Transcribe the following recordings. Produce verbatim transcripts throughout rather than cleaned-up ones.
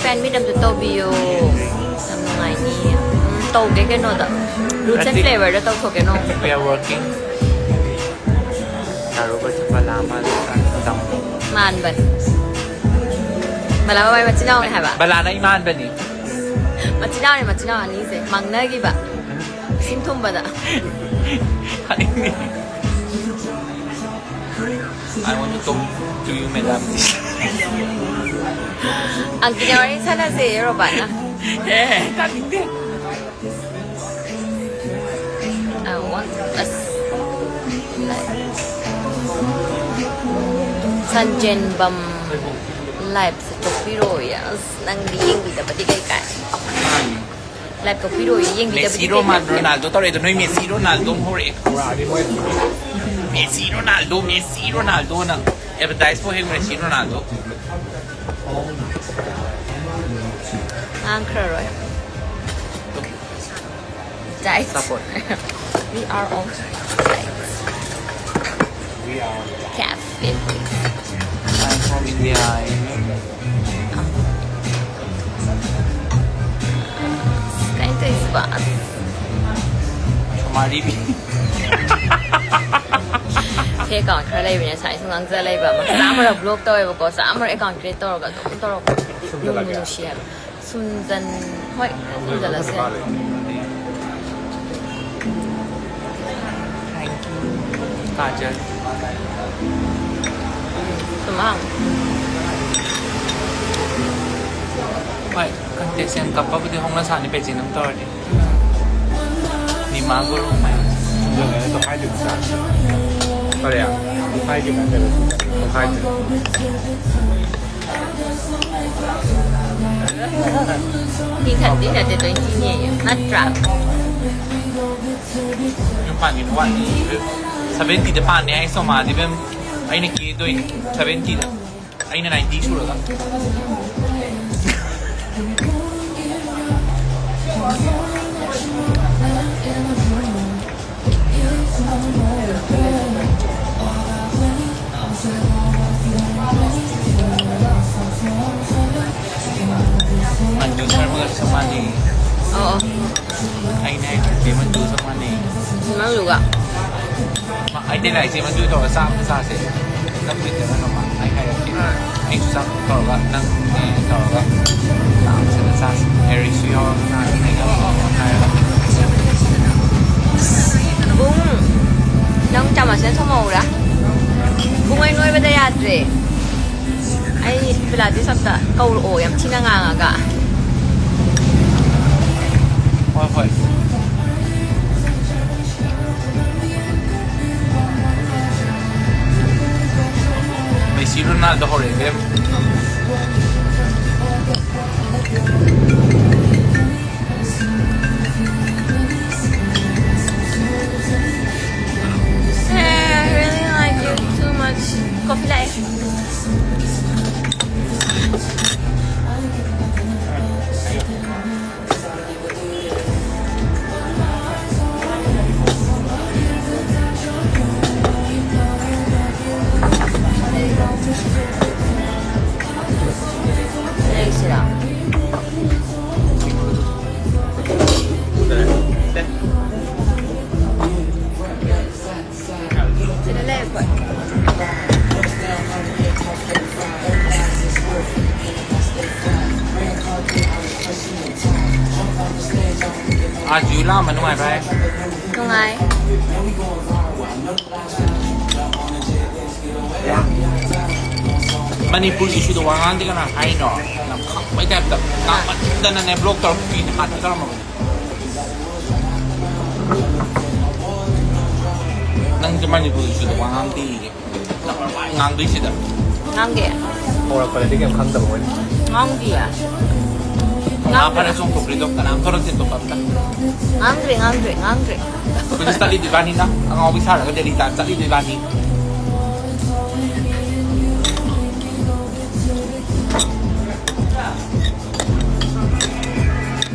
Fan meet ꯑꯝꯇ ꯇꯧꯕꯤꯌꯣ꯫ ꯌꯥꯝ ꯅꯨꯡꯉꯥꯏꯅꯤ꯫ ꯎꯝ, ꯇꯧꯒꯦ ꯀꯩꯅꯣꯗ꯫ Roots and Flavor ꯗ ꯇꯧꯊꯣꯛꯀꯦ ꯅꯣꯡ꯫ We are working. ꯌꯥꯔꯨꯕꯁꯨ ꯕꯂꯥ ꯃꯥꯜꯂꯦ꯫ ꯃꯥꯟꯕꯅꯤ꯫ ꯕꯂꯥ ꯃꯕꯥꯏ ꯃꯆꯤꯟ ꯃꯅꯥꯎꯅꯤ ꯍꯥꯏꯕ꯫ ꯕꯂꯥꯅ ꯏꯃꯥꯟꯕꯅꯤ꯫ ꯃꯆꯤꯟ ꯃꯅꯥꯎꯅꯤ, ꯃꯆꯤꯟ ꯃꯅꯥꯎ ꯑꯅꯤꯁꯦ ꯃꯥꯡꯅꯈꯤꯕ꯫ ꯏꯁꯤꯡ ꯊꯨꯝꯕꯗ꯫ ꯇꯥꯅꯤꯡꯗꯦ꯫ I want to talk to you, madam. ꯑꯪꯀꯤꯅ ꯋꯥꯔꯤ ꯁꯥꯟꯅꯁꯦ, ꯔꯣꯕꯥꯠꯅ꯫ ꯑꯦ, ꯇꯥꯅꯤꯡꯗꯦ꯫ I want us, like, ꯁꯟꯖꯦꯟꯕꯝ live ꯁꯦ ꯇꯣꯛꯄꯤꯔꯣꯌꯦ꯫ ꯑꯁ, ꯅꯪꯗꯤ ꯌꯦꯡꯕꯤꯗꯕꯗꯤ ꯀꯩ ꯀꯥꯏ? Live ꯇꯣꯛꯄꯤꯔꯣꯌꯦ, ꯌꯦꯡꯕꯤꯗꯕꯗꯤ ꯃꯦꯁꯤ, ꯀꯩ ꯔꯣꯃꯥꯟ-, ꯀꯥꯏ? ꯔꯣꯅꯥꯜꯗꯣ ꯇꯧꯔꯛꯑꯦ ꯑꯗꯣ, ꯅꯣꯏ ꯃꯦꯁꯤ, ꯔꯣꯅꯥꯜꯗꯣ ꯑꯃꯨꯛ ꯍꯧꯔꯛꯑꯦ꯫ ꯃꯦꯁꯤ, ꯔꯣꯅꯥꯜꯗꯣ, ꯃꯦꯁꯤ, ꯔꯣꯅꯥꯜꯗꯣ ꯅꯪ advertise ꯄꯨ ꯍꯦꯛ ꯃꯦꯁꯤ, ꯔꯣꯅꯥꯜꯗꯣ꯫ ꯉꯥꯡꯈ꯭ꯔꯔꯣꯏ꯫ Diet. Support. We are on diet. We are caffeine. I'm from India. ꯀꯩꯅꯣ ꯇꯧꯔꯤꯁꯤꯕꯣ? ꯑꯁ꯫ ꯁꯨꯃꯥꯔꯤ꯫ Fake account ꯈꯔ ꯂꯩꯕꯅꯦ, ꯉꯁꯥꯏ ꯁꯨꯝ ꯉꯥꯡꯖ ꯂꯩꯕ ꯑꯃ꯫ ꯆꯥꯝꯃꯔꯛ block ꯇꯧꯋꯦꯕꯀꯣ, ꯆꯥꯝꯃꯔꯛ account create ꯇꯧꯔꯒ ꯑꯗꯨꯝ ꯇꯧꯔꯛꯄ꯫ ꯅꯨꯡꯕꯨ ꯅꯨꯡꯁꯤ ꯍꯥꯏꯕ꯫ ꯁꯨꯝꯖꯟ-, ꯍꯣꯏ, ꯁꯨꯝꯖꯜꯂꯁꯦ꯫ Thank you, Kajal. ꯁꯨꯃꯥꯡ꯫ ꯍꯣꯏ, contestant ꯀꯞꯄꯕꯨꯗꯤ ꯍꯧꯅ ꯁꯥꯅꯤ, pageant ꯑꯃ ꯇꯧꯔꯗꯤ꯫ ꯅꯤꯃꯥ ꯒꯨꯔꯨ ꯃꯌꯥꯝ꯫ ꯀꯔꯤ? ꯍꯥꯏꯗꯦ꯫ ꯃꯤ ꯊꯥꯔꯇꯤ ꯅꯠꯇꯦ, ꯇ꯭ꯋꯦꯟꯇꯤꯅꯦ, ꯅꯠꯇ꯭ꯔꯥ? ꯌꯨꯝ ꯄꯥꯟꯈꯤꯕ ꯋꯥꯠꯂꯤ꯫ Seventy ꯗ ꯄꯥꯟꯅꯤ ꯍꯥꯏ ꯁꯣꯃꯥꯗꯤ, ꯏꯕꯦꯝ꯫ ꯑꯩꯅ ꯀꯦꯗꯣꯏꯅꯤ seventy ꯗ꯫ ꯑꯩꯅ ninety ꯁꯨꯔꯒ꯫ ꯑꯗꯨꯒ ꯑꯩꯗꯤ ꯂꯥꯏꯔꯤꯛꯁꯦ ꯃꯗꯨ ꯇꯧꯔꯒ ꯆꯥꯛ ꯑꯃ ꯆꯥꯁꯦ꯫ ꯅꯪꯕꯨꯗꯤ ꯀꯩꯅꯣ ꯇꯧꯕ ꯑꯩ ꯍꯥꯏꯔꯛꯀꯦ꯫ ꯑꯥ꯫ ꯑꯩꯁꯨ ꯆꯥꯛ ꯇꯧꯔꯒ ꯅꯪꯅꯦ ꯇꯧꯔꯒ ꯆꯥꯛ ꯑꯃ ꯁꯤꯗ ꯆꯥꯁꯦ꯫ ꯂꯥꯏꯔꯤꯛꯁꯨ ꯌꯥꯎꯔꯒ ꯅꯪ ꯍꯥꯏꯔꯒ ꯍꯥꯏꯔꯒ꯫ ꯕꯨꯡ, ꯅꯪ ꯆꯥꯃꯁꯅ ꯊꯣꯡꯍꯧꯔꯥ? ꯕꯨꯡ, ꯑꯩ ꯅꯣꯏꯕꯗ ꯌꯥꯗ꯭ꯔꯦ꯫ ꯑꯩ ꯄꯤꯂꯥꯇꯤꯁ ꯑꯝꯇ ꯀꯧꯔꯛꯑꯣ, ꯌꯥꯝ ꯊꯤꯅ ꯉꯥꯡꯉꯒ꯫ ꯍꯣꯏ, ꯍꯣꯏ꯫ ꯃꯦꯁꯤ ꯔꯣꯅꯥꯜꯗꯣ ꯍꯧꯔꯛꯑꯦ, ꯏꯕꯦꯝ꯫ Hey, I really like you too much. Coffee ꯂꯥꯛꯑꯦ꯫ ꯂꯩꯁꯤꯔꯥ? ꯁꯤꯗ ꯂꯩ ꯑꯩꯈꯣꯏ꯫ ꯑꯥ, ꯖꯨ ꯂꯥꯛꯑꯝꯕ ꯅꯨꯡꯉꯥꯏꯕ꯭ꯔꯥ? ꯅꯨꯡꯉꯥꯏ꯫ ꯃꯅꯤꯄꯨꯔꯒꯤ ꯏꯁꯨꯗ ꯋꯥ ꯉꯥꯡꯗꯦ ꯀꯅꯥ ꯍꯥꯏꯅꯣ? ꯌꯥꯝ ꯈꯪꯕꯩ ꯇꯥꯏꯞꯇ꯫ ꯉꯥꯡꯃꯟꯗꯅꯅꯦ ꯕ꯭ꯂꯣꯛ ꯇꯧꯔꯛꯄꯤ ꯍꯥꯠꯀꯦ ꯇꯧꯔꯝꯃꯕꯅꯤ꯫ ꯅꯪꯁꯦ ꯃꯅꯤꯄꯨꯔꯒꯤ ꯏꯁꯨꯗ ꯋꯥ ꯉꯥꯡꯗꯦꯌꯦ꯫ ꯉꯥꯡꯗꯣꯏꯁꯤꯗ꯫ ꯉꯥꯡꯗꯦ꯫ ꯍꯧꯔꯛꯄꯗꯗꯤ ꯀꯩꯝ ꯈꯪꯗꯕ ꯃꯣꯏꯅ꯫ ꯉꯥꯡꯗꯤꯌꯦ꯫ ꯉꯥ ꯐꯅ ꯆꯣꯡꯊꯣꯛꯈ꯭ꯔꯤꯗꯣ ꯀꯅꯥꯝ ꯊꯣꯔꯛꯇꯦ ꯑꯇꯣꯞꯄ ꯑꯝꯇ꯫ ꯉꯥꯡꯗ꯭ꯔꯦ, ꯉꯥꯡꯗ꯭ꯔꯦ, ꯉꯥꯡꯗ꯭ꯔꯦ꯫ ꯑꯩꯈꯣꯏꯁꯨ ꯆꯠꯂꯤꯗꯣ ꯏꯕꯥꯅꯤꯅ꯫ ꯑꯉꯥꯎꯕꯤ ꯁꯥꯔꯒ ꯗꯦꯜꯂꯤ ꯇꯥꯟ ꯆꯠꯂꯤꯗꯣ ꯏꯕꯥꯅꯤ꯫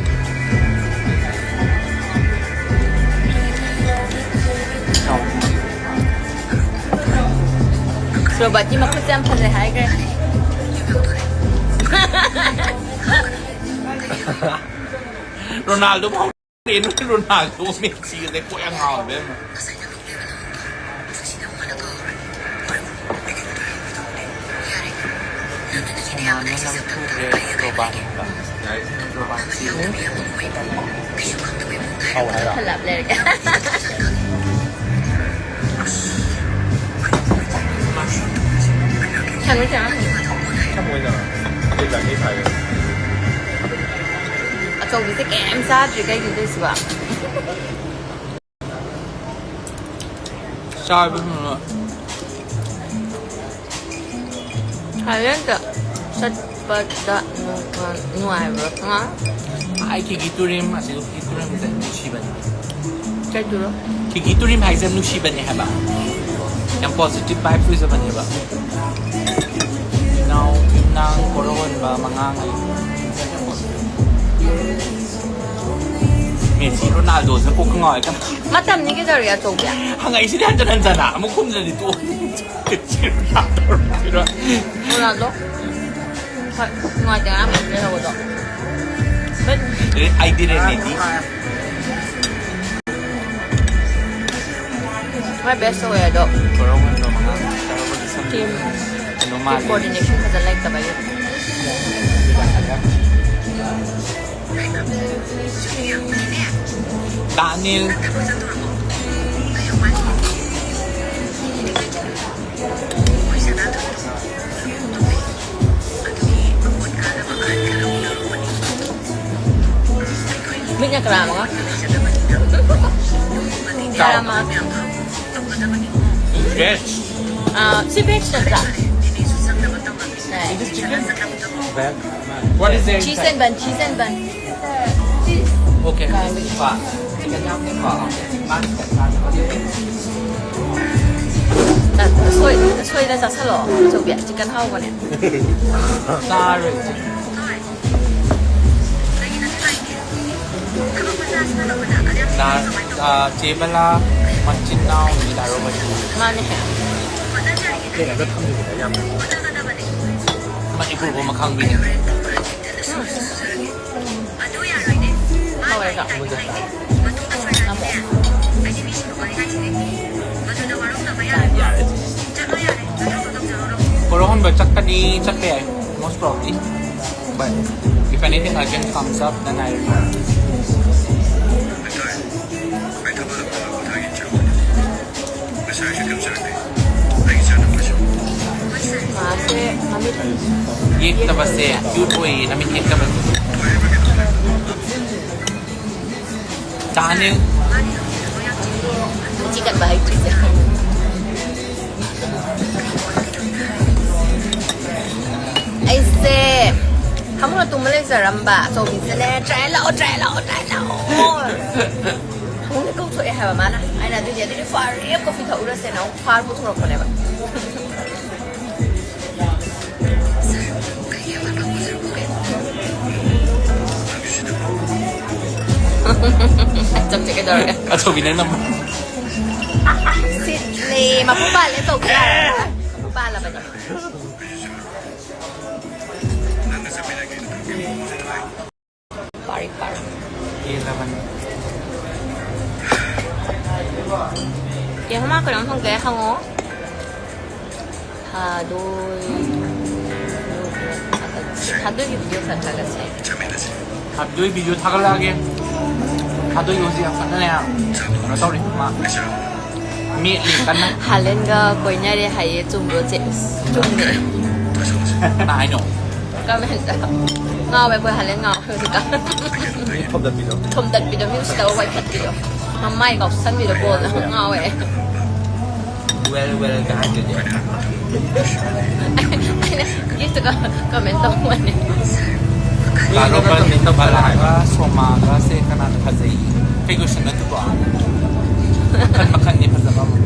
ꯔꯣꯕꯥꯔꯠꯀꯤ ꯃꯈꯨꯠꯁꯦ ꯌꯥꯝ ꯐꯖꯩ ꯍꯥꯏꯈ꯭ꯔꯦ꯫ ꯔꯣꯅꯥꯜꯗꯣ ꯐꯥꯎ ꯀꯩꯅꯣ ꯔꯣꯅꯥꯜꯗꯣ ꯃꯦꯁꯤꯒꯁꯦ ꯀꯣꯛ ꯌꯥꯝ ꯉꯥꯎꯋꯦ ꯏꯕꯦꯝꯃ꯫ ꯃꯥꯟꯅꯅ ꯐꯨꯈ꯭ꯔꯦ ꯔꯣꯕꯥꯟꯒ꯫ ꯔꯣꯕꯥꯟꯁꯤ꯫ ꯍꯧ ꯍꯥꯏꯔꯣ? ꯈꯜꯂꯞ ꯂꯩꯔꯒꯦ꯫ ꯁꯪꯉꯨ ꯆꯪꯉꯨ꯫ ꯊꯃꯣꯏꯗ ꯀꯩ ꯆꯥꯒꯦ ꯁꯥꯏꯌꯦ꯫ ꯑꯆꯧꯕꯤꯁꯦ ꯀꯩꯝ ꯆꯥꯗ꯭ꯔꯤ, ꯀꯩꯒꯤꯅꯣ ꯇꯧꯔꯤꯁꯤꯕꯣ? ꯆꯥꯕ ꯐꯪꯉꯣꯏ꯫ ꯊꯥꯏꯂꯦꯟꯗ ꯆꯠꯄꯗ ꯅꯨꯡ-, ꯅꯨꯡꯉꯥꯏꯕ꯭ꯔꯣ? ꯍꯥ? ꯑꯩ ꯀꯤꯀꯤ ꯇꯨꯔꯤꯝ, ꯑꯁꯤꯒꯤ ꯀꯤꯀꯤ ꯇꯨꯔꯤꯝꯁꯦ ꯅꯨꯡꯁꯤꯕꯅꯤ꯫ ꯀꯩꯗꯨꯔꯣ? ꯀꯤꯀꯤ ꯇꯨꯔꯤꯝ ꯍꯥꯏꯁꯦ ꯌꯥꯝ ꯅꯨꯡꯁꯤꯕꯅꯦ ꯍꯥꯏꯕ꯫ ꯌꯥꯝ positive vibes ꯑꯣꯏꯖꯕꯅꯦꯕ꯫ ꯏꯅꯥꯎ, ꯏꯅꯥꯡ ꯀꯣꯔꯧꯍꯟꯕ ꯃꯉꯥꯡ ꯍꯥꯏ꯫ ꯃꯦꯁꯤ ꯔꯣꯅꯥꯜꯗꯣꯁꯤꯅ ꯀꯣꯛꯀ ꯉꯥꯎꯋꯦ꯫ ꯃꯇꯝꯅꯤ ꯀꯩꯗꯧꯔꯒꯦ ꯑꯆꯧꯕꯤ? ꯍꯪꯉꯛꯏꯁꯤꯗꯤ ꯍꯟꯖꯟ ꯍꯟꯖꯟꯅ꯫ ꯑꯃꯨꯛ ꯈꯨꯝꯗ꯭ꯔꯗꯤ ꯇꯣꯛꯑꯣ꯫ ꯔꯣꯅꯥꯜꯗꯣ? ꯍꯣꯏ, ꯅꯨꯡꯉꯥꯏꯇꯦ ꯉꯔꯥꯡ ꯃꯦꯁꯤ ꯂꯩꯍꯧꯕꯗꯣ꯫ But ꯑꯦ, ꯑꯩꯗꯤ ꯔꯦꯅꯦꯗꯤ꯫ ꯃꯥꯏ best ꯑꯣꯏ ꯑꯗꯣ꯫ ꯀꯣꯔꯧꯍꯟꯕ ꯃꯉꯥꯡ꯫ Team, ꯀꯩꯅꯣ team ꯃꯥꯜꯂꯦ꯫ Coordination ꯐꯖꯅ ꯂꯩꯇꯕꯒꯤ꯫ ꯗꯥꯅꯤꯜ꯫ ꯃꯤꯠꯅ ꯀꯔꯥꯃꯒ? ꯀꯔꯥꯃ꯫ Veg. ꯑꯥ, ꯁꯤ veg ꯅꯠꯇ꯭ꯔꯥ? It is chicken. Veg. What is it? Cheese and bun, cheese and bun. Okay. Soy-, ꯁꯣꯏꯗ ꯆꯥꯁꯜꯂꯣ, ꯑꯆꯧꯕꯤ꯫ Chicken ꯍꯥꯎꯕꯅꯦ꯫ ꯆꯥꯔꯣꯏ꯫ ꯅꯍꯥꯟ, ꯑ, ꯆꯦ ꯕꯂꯥ ꯃꯆꯤꯟ ꯃꯅꯥꯎ ꯅꯨꯃꯤꯠ ꯍꯥꯏꯔꯣ ꯃꯆꯤꯟ? ꯃꯥꯅꯦ꯫ ꯃꯅꯤꯄꯨꯔ ꯄꯨꯝꯕ ꯈꯪꯕꯤꯅꯦ꯫ ꯍꯥꯎꯋꯦ꯫ ꯀꯣꯔꯧꯍꯟꯕ ꯆꯠꯀꯅꯤ, ꯆꯠꯄ ꯌꯥꯏ, most probably. But if anything urgent comes up, then I will. ꯃꯥꯁꯦ ꯃꯃꯤꯠ ꯌꯦꯛꯇꯕꯁꯦ ꯀ꯭ꯌꯨꯠ ꯑꯣꯏꯌꯦ, ꯅꯃꯤꯠ ꯌꯦꯛꯇꯕꯁꯦ꯫ ꯆꯥꯅꯤꯡ꯫ ꯃꯆꯤ ꯀꯟꯕ ꯍꯩꯇ꯭ꯔꯤꯁꯦ꯫ ꯑꯩꯁꯦ ꯐꯃꯨꯡꯗ ꯇꯨꯝꯃ ꯂꯩꯖꯔꯝꯕ ꯑꯆꯧꯕꯤꯁꯤꯅꯦ, "ꯇ꯭ꯔꯥꯏ ꯂꯥꯛꯑꯣ, ꯇ꯭ꯔꯥꯏ ꯂꯥꯛꯑꯣ, ꯇ꯭ꯔꯥꯏ ꯂꯥꯛꯑꯣ!" ꯐꯃꯨꯡꯗ ꯀꯧꯊꯣꯛꯑꯦ ꯍꯥꯏꯕ ꯃꯥꯅ꯫ ꯑꯩꯅ, "ꯑꯗꯨꯗꯤ, ꯑꯗꯨꯗꯤ ꯐꯔꯦ, ꯀꯣꯐꯤ ꯊꯛꯎꯔꯁꯦꯅ" ꯑꯃꯨꯛ ꯐꯥꯔ ꯄꯨꯊꯣꯔꯛꯄꯅꯦꯕ꯫ ꯆꯞꯁꯦ ꯀꯩꯗꯧꯔꯒꯦ? ꯑꯆꯧꯕꯤ ꯅꯪ ꯅꯝ- ꯁꯤꯠꯂꯦ, ꯃꯄꯨ ꯄꯥꯜꯂꯦ ꯇꯧꯕ ꯌꯥꯔꯦ꯫ ꯃꯄꯨ ꯄꯥꯜꯂꯕꯅꯦ꯫ ꯄꯥꯔꯤ ꯄꯥꯔꯤ꯫ ꯄꯦꯜꯂꯕꯅꯤ꯫ ꯌꯦꯡꯉꯣ, ꯃꯥ ꯀꯩꯅꯣꯝ ꯍꯪꯒꯦ, ꯍꯪꯉꯣ꯫ ꯊꯥꯗꯣꯏ ꯊꯥꯒꯠꯁꯤ꯫ ꯊꯥꯗꯣꯏꯒꯤ ꯚꯤꯗꯤꯑꯣ ꯈꯔ ꯊꯥꯒꯠꯁꯦ꯫ ꯊꯥꯗꯣꯏ ꯚꯤꯗꯤꯑꯣ ꯊꯥꯒꯠꯂꯛꯑꯒꯦ꯫ ꯊꯥꯗꯣꯏ ꯍꯧꯖꯤꯛ ꯌꯥꯝ ꯀꯟꯅꯅꯦ ꯀꯩꯅꯣ ꯇꯧꯔꯤ꯫ ꯃꯥ ꯃꯦꯠꯂꯤ ꯀꯟꯅ꯫ ꯍꯥꯂꯦꯟꯒ ꯀꯣꯏꯅꯔꯦ ꯍꯥꯏꯌꯦ, ꯆꯨꯝꯕ꯭ꯔꯣ ꯆꯦ? ꯑꯁ, ꯆꯨꯝꯃꯦ꯫ ꯀꯅꯥ ꯍꯥꯏꯅꯣ? ꯀꯃꯦꯟꯇ꯫ ꯉꯥꯎꯋꯦ ꯑꯩꯈꯣꯏ ꯍꯥꯂꯦꯟ ꯉꯥꯎꯋꯦ ꯍꯧꯖꯤꯛꯀꯥꯟ꯫ ꯊꯣꯝꯗꯠꯄꯤꯗꯣ꯫ ꯊꯣꯝꯗꯠꯄꯤꯗꯣ, ꯃꯤ ꯎꯁꯤꯠꯇꯕ ꯋꯥꯏꯈꯠꯄꯤꯗꯣ꯫ ꯃꯃꯥꯏ ꯀꯥꯎꯁꯟꯕꯤꯗꯣ ꯕꯣꯜꯗ꯫ ꯉꯥꯎꯋꯦ꯫ Well, well ꯒ ꯍꯥꯏꯗꯨꯗꯤ꯫ ꯑꯩꯅ ꯒꯤꯐꯇꯒ ꯀꯃꯦꯟ ꯇꯧꯕꯅꯦ꯫ ꯕꯥꯂꯣꯒ ꯕꯂꯥꯒ ꯁꯣꯃꯥꯒꯁꯦ ꯀꯅꯥꯅ ꯐꯖꯩ? ꯀꯩ question ꯅꯣ ꯑꯗꯨꯕꯣ? ꯃꯈꯟ ꯃꯈꯟꯅꯤ ꯐꯖꯕ ꯑꯃ꯫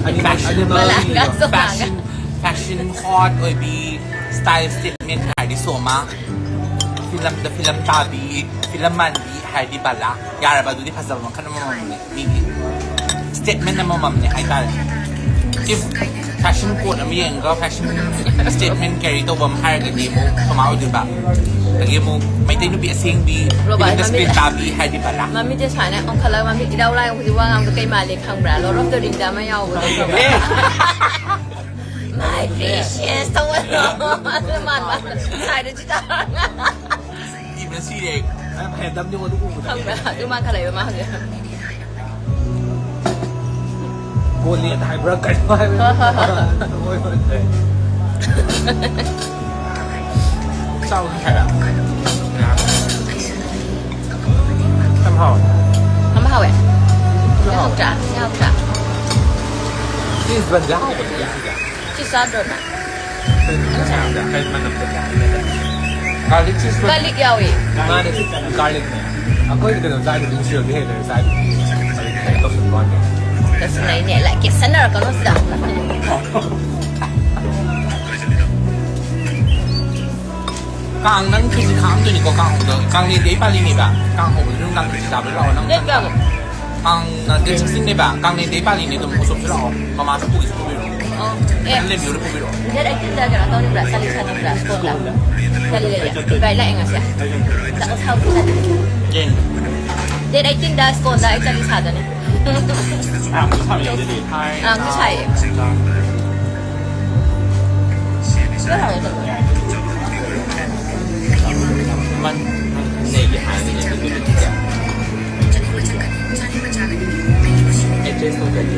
ꯑꯅꯤꯃꯛ, ꯑꯅꯤꯃꯛ ꯕꯂꯥꯒ ꯁꯣꯃꯥꯒ꯫ Fashion, fashion hot ꯑꯣꯏꯕꯤ, style statement ꯍꯥꯏꯔꯗꯤ ꯁꯣꯃꯥ, ꯐꯤꯂꯝꯗ ꯐꯤꯂꯝ ꯇꯥꯕꯤ, ꯐꯤꯂꯝ ꯃꯥꯟꯕꯤ ꯍꯥꯏꯔꯗꯤ ꯕꯂꯥ꯫ ꯌꯥꯔꯕ? ꯑꯗꯨꯗꯤ ꯐꯖꯕ ꯃꯈꯜ ꯑꯃꯃꯝꯅꯤ꯫ ꯃꯤꯒꯤ statement ꯑꯃꯃꯝꯅꯦ ꯍꯥꯏꯇꯥꯔꯦ꯫ If Fashion code ꯑꯃ ꯌꯦꯡꯉꯒ fashion statement carry ꯇꯧꯕ ꯑꯃ ꯍꯥꯏꯔꯒꯗꯤ ꯑꯃꯨꯛ ꯀꯃꯥꯏ ꯑꯣꯏꯗꯣꯏꯕ? ꯑꯗꯒꯤ ꯑꯃꯨꯛ ꯃꯩꯇꯩ ꯅꯨꯄꯤ ꯑꯁꯦꯡꯕꯤ, Robot ꯏꯕꯨꯡꯗ ꯃꯃꯤꯠ- ꯁ꯭ꯄꯤꯟ ꯇꯥꯕꯤ ꯍꯥꯏꯗꯤ ꯕꯂꯥ꯫ ꯃꯃꯤꯠꯁꯦ ꯁꯨꯃꯥꯏꯅ ꯑꯣꯟꯈꯠꯂꯒ ꯃꯃꯤꯠ ꯏꯔꯥꯎ ꯂꯥꯏ ꯍꯧꯖꯤꯛ ꯋꯥ ꯉꯥꯡꯕꯗ ꯀꯩ ꯃꯥꯜꯂꯤ ꯈꯪꯕ꯭ꯔꯥ? Lord of the Ring ꯗ ꯑꯃ ꯌꯥꯎꯕꯗꯣ ꯈꯪꯕ꯭ꯔꯥ? My precious ꯇꯧꯕꯗꯣ ꯑꯗꯨ ꯃꯥꯟꯕ ꯁꯥꯏꯗ ꯆꯤꯇꯥꯔ ꯏꯕꯅ ꯁꯤꯔꯦ꯫ ꯐꯦꯟꯗꯝꯗꯤ ꯑꯗꯨ ꯎꯕꯗ ꯈꯪꯕ꯭ꯔꯥ? ꯑꯗꯨ ꯃꯥꯟꯈꯠꯂꯛꯏꯕ ꯃꯥ ꯍꯧꯖꯤꯛ꯫ ꯒꯣꯂꯦꯟ ꯍꯥꯏꯕ꯭ꯔꯥ ꯀꯩꯅꯣ ꯍꯥꯏꯕ꯭ꯔꯥ? ꯍꯣꯏ, ꯍꯣꯏ, ꯍꯣꯏ꯫ ꯆꯥꯎ ꯍꯥꯏꯔ꯫ ꯌꯥꯝ ꯍꯥꯎꯋꯦ꯫ ꯑꯃ ꯍꯥꯎꯋꯦ꯫ ꯌꯥꯎꯗ꯭ꯔꯥ? ꯌꯥꯎꯗ꯭ꯔꯥ? ꯆꯤꯁ ꯕꯟꯁꯦ ꯍꯥꯎꯕꯅꯦ ꯁꯤꯗ꯫ ꯁꯤ ꯆꯥꯗ꯭ꯔꯣ ꯅꯪ? ꯀꯩ ꯃꯅꯝꯗ Garlic cheese bun. Garlic ꯌꯥꯎꯏ꯫ ꯃꯥꯅꯦ ꯁꯤ garlic ꯅꯦ꯫ ꯑꯩꯈꯣꯏ ꯀꯩꯅꯣ ꯆꯥꯏꯗꯨꯗꯤ ꯁꯤꯔꯣꯗꯤ ꯍꯦꯜꯂꯦ ꯆꯥꯏꯗꯨꯗꯤ꯫ ꯇꯧꯁꯟꯕ ꯋꯥꯅꯤ꯫ ꯇꯧꯁꯟꯅꯩꯅꯦ꯫ ꯂꯥꯏꯛ ꯀꯦꯛꯁꯟꯅꯔꯛꯀꯅꯣ ꯁꯤꯗ꯫ ꯀꯥꯡ ꯅꯪ ꯈꯦꯆꯤ ꯈꯥꯛꯑꯝꯗꯣꯏꯅꯤꯀꯣ ꯀꯥꯡ ꯍꯧꯕꯗ꯫ ꯀꯥꯡꯂꯦꯟꯗꯤ ꯑꯩ ꯄꯥꯜꯂꯤꯅꯦꯕ꯫ ꯀꯥꯡ ꯍꯧꯕꯗ ꯅꯨꯡꯗꯥꯡ ꯈꯦꯆꯤ ꯆꯥꯕ ꯂꯥꯛꯑꯣ ꯅꯪ꯫ Date ꯀꯌꯥꯅꯣ? ꯀꯥꯡꯅ date sixteen ꯅꯦꯕ꯫ ꯀꯥꯡꯂꯦꯟꯗꯤ ꯑꯩ ꯄꯥꯜꯂꯤꯅꯦ ꯑꯗꯨꯝ ꯎꯁꯣꯞꯁꯨ ꯂꯥꯛꯑꯣ꯫ ꯃꯃꯥꯁꯨ ꯄꯨꯒꯦꯁꯨ ꯄꯨꯕꯤꯔꯛꯑꯣ꯫ ꯑꯣ, ꯑꯦ꯫ ꯅꯪ ꯂꯩꯕꯤꯌꯨꯅ ꯄꯨꯕꯤꯔꯛꯑꯣ꯫ Date eighteen ꯗ ꯀꯩꯅꯣ ꯇꯧꯅꯤꯡꯕ꯭ꯔꯥ? ꯆꯥꯂꯤꯁꯥ ꯇꯧꯅꯤꯡꯕ꯭ꯔꯥ? ꯁ꯭ꯀꯣꯟꯗ꯫ ꯀꯔꯤ ꯂꯩꯌꯦ? Invite ꯂꯥꯛꯑꯦ ꯉꯁꯤ꯫ ꯆꯥꯛ ꯆꯥꯕ ꯆꯠꯂꯤ꯫ ꯌꯦꯟ꯫ Date eighteen ꯗ ꯁ꯭ꯀꯣꯟꯗ ꯑꯩ ꯆꯥꯂꯤꯁꯥꯗꯅꯤ꯫ ꯑꯥ, ꯑꯃꯨꯛ ꯁꯥꯕ ꯌꯥꯎꯗꯦ꯫ ꯑꯥ, ꯉꯁꯥꯏ꯫ ꯂꯣꯏ ꯍꯥꯎꯋꯦ ꯑꯗꯨꯝ꯫ ꯃꯟ ꯅꯩꯒꯦ ꯍꯥꯏꯔꯒꯅꯦ ꯑꯗꯨ ꯅꯨꯃꯤꯠꯇ꯫ Adjust ꯇꯧꯗ꯭ꯔꯗꯤ꯫